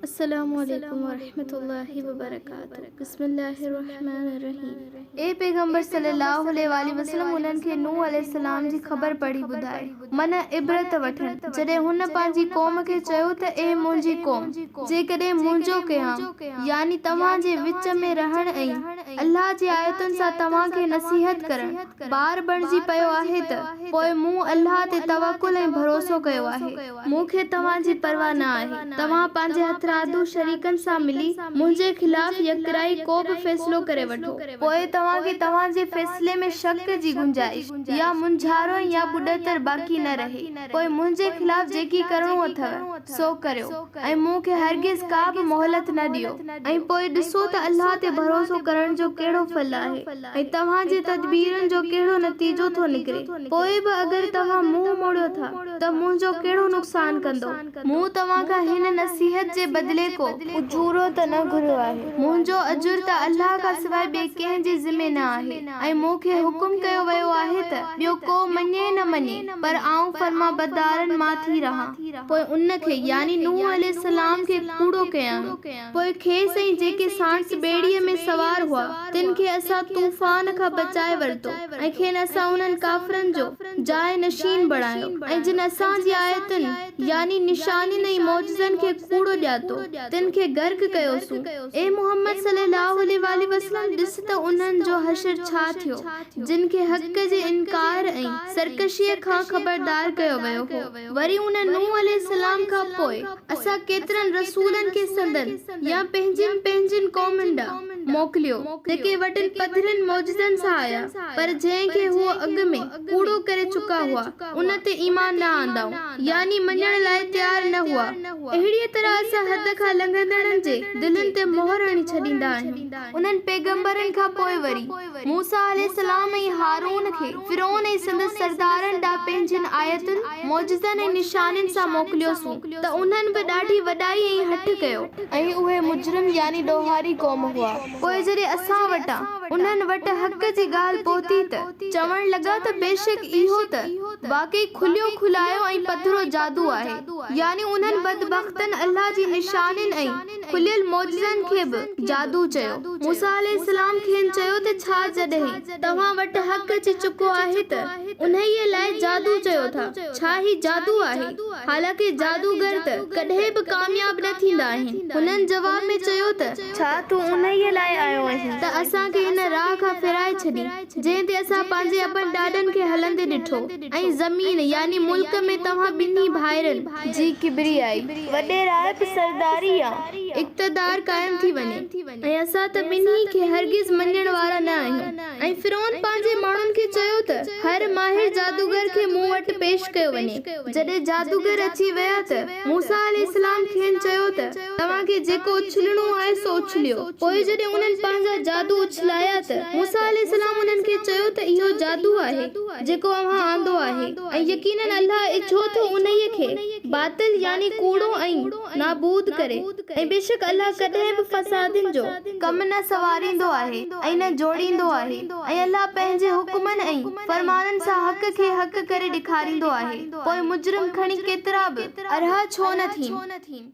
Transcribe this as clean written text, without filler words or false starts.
السلام عليڪم ورحمة الله وبرڪاته بسم الله الرحمن الرحيم اي پيغمبر صلي الله عليه واٰله وسلم انهن کي نوح عليه السلام جي خبر پڙهي ٻڌاء من عبرت وٺن جڏهن هن پنهنجي قوم کي چيو ته اي منهنجي قوم جيڪڏهن منهنجو قيام، يعني توهان جي وچ ۾ رهڻ ۽ الله جي آيتن سان توهان کي نصيحت ڪرڻ، بار بڻجي پيو آهي ته پوء مون الله تي توڪل ۽ ڀروسو ڪيو آهي. مون کي توهان جي پرواهه نه آهي. توهان پنهنجي هٿرادو شريڪن سان ملي منهنجي خلاف يڪرائي ڪو به فيصلو ڪري وٺو. پوء توهان کي توهان جي فيصلي ۾ شڪ جي گنجائش يا مونجهارو يا ٻڏتر باقي نه رهي. پوء منهنجي خلاف جيڪي ڪرڻو اٿئو، سو ڪريو ۽ مون کي هرگز ڪا به مهلت نه ڏيو. ۽ پوء ڏسو ته الله تي ڀروسو ڪرڻ جو ڪهڙو ڦل آهي ۽ توهان جي تدبيرن جو ڪهڙو نتيجو ٿو نڪري. پوء به اگر توهان منهن موڙيو ٿا ته منهنجو ڪهڙو نقصان ڪندو؟ مون توهان کان هن نصيحت جي بدلي ڪو. اجورو ته نه گهريو آهي. منهنجو اجر ته الله کان سواء ٻئي ڪنهن جي ذمي نه آهي ۽ مون کي حڪم ڪيو ويو آهي ته ٻيو ڪو مڃي نه مڃي پر آئون فرمانبردارن مان ٿي رهان. پوء ان کي، يعني نوح عليه السلام کي، ڪوڙو ڪيائون. پوء کيس ۽ جيڪي ساڻس ٻيڙيء ۾ سوار هئا، تن کي اسان طوفان کان بچائي ورتو ۽ کين اسان انهن ڪافرن جو جاء نشين بڻايو ۽ جن اسان جي آيتن، يعني نشانين ۽ معجزن، کي ڪوڙو ڄاتو، تن کي غرق ڪيوسون. اي محمد صلي الله عليه واٰله وسلم! ڏس ته انهن جو حشر ڇا ٿيو، جن کي حق جي انڪار ۽ سرڪشيء کان خبردار ڪيو ويو هو. وري ان نوح عليه السلام کان پوء اسان ڪيترن رسولن کي سندن يا پنهنجين پنهنجين قومن ڏانهن موڪليو، جيڪي وٽن پڌرين معجزن سان آيا، پر جنهن کي هو اڳ ۾ ڪوڙو ڪري چڪا هئا، ان تي ايمان نه آندائون، يعني مڃڻ لاء تيار نه هئا. اهڙيء طرح اسان حد کان لنگهندڙن جي دلين تي مهر هڻي ڇڏيندا آهيون. انهن پيغمبرن کان پوء وري موسيٰ عليه السلام ۽ هارون کي فرعون ۽ سندس سردارن ڏانهن پنهنجين آيتن، معجزن ۽ نشانين سان موڪليوسون ته انهن به ڏاڍي وڏائي ۽ هٺ ڪيو. ۽ اهي مجرم يعني ڏوهاري قوم هئا. پوء جڏهن اسان وٽان انهن وٽ حق جي ڳالهه پهتي ته، چوڻ لڳا ته بيشڪ اهو ته واقعي کليو کلايو ۽ پڌرو جادو آهي. يعني انهن بدبختن الله جي نشانين ۽. کليل معجزن کي به جادو چيو. موسيٰ عليه السلام کين چيو ته ڇا جڏهن توهان وٽ حق اچي چڪو آهي ته انهيء لاء جادو چيو ٿا؟ ڇا هي جادو آهي؟ حالانڪه جادوگر ته ڪڏهن به ڪامياب نه ٿيندا آهن. هنن جواب ۾ چيو ته. ڇا تون انهيء لاء آيو آهين ته اسان کي هن راهه کان ڦيرائي ڇڏين، جنهن تي اسان پنهنجي ابن ڏاڏن کي هلندي ڏٺو ۽ زمين، يعني ملڪ، ۾ توهان ٻنهي ڀائرن، جي ڪبريائي، وڏيرائپ، سرداري يا. اقتدار قائم ٿي وڃي ۽ اسان ته ٻنهي کي هرگز مڃڻ وارا نه آهيون. ۽ فرعون پنهنجي ماڻهن کي چيو ته، هر ماهر جادوگر کي مون وٽ پيش ڪيو وڃي. جڏهن جادوگر اچي ويا ته، موسيٰ عليه السلام کين چيو ته، توهان کي جيڪو اڇلڻو آهي سو اڇليو. پوء جڏهن انهن پنهنجا جادو اڇلايا ته، موسيٰ عليه السلام انهن کي چيو ته اهو جادو آهي جيڪو اوهان آندو آهي ۽ يقيناً الله اجهو ٿو انهيء کي باطل يعني ڪوڙو ۽ نابود ڪري ۽ بيشڪ الله ڪڏهن به فسادين جو ڪم نه سنواريندو آهي ۽ نه جوڙيندو آهي ۽ الله پنهنجي حڪمن ۽ فرمانن سان حق کي حق ڪري ڏيکاريندو آهي پوء مجرم کڻي ڪيترا به ارها ڇو نه ٿين.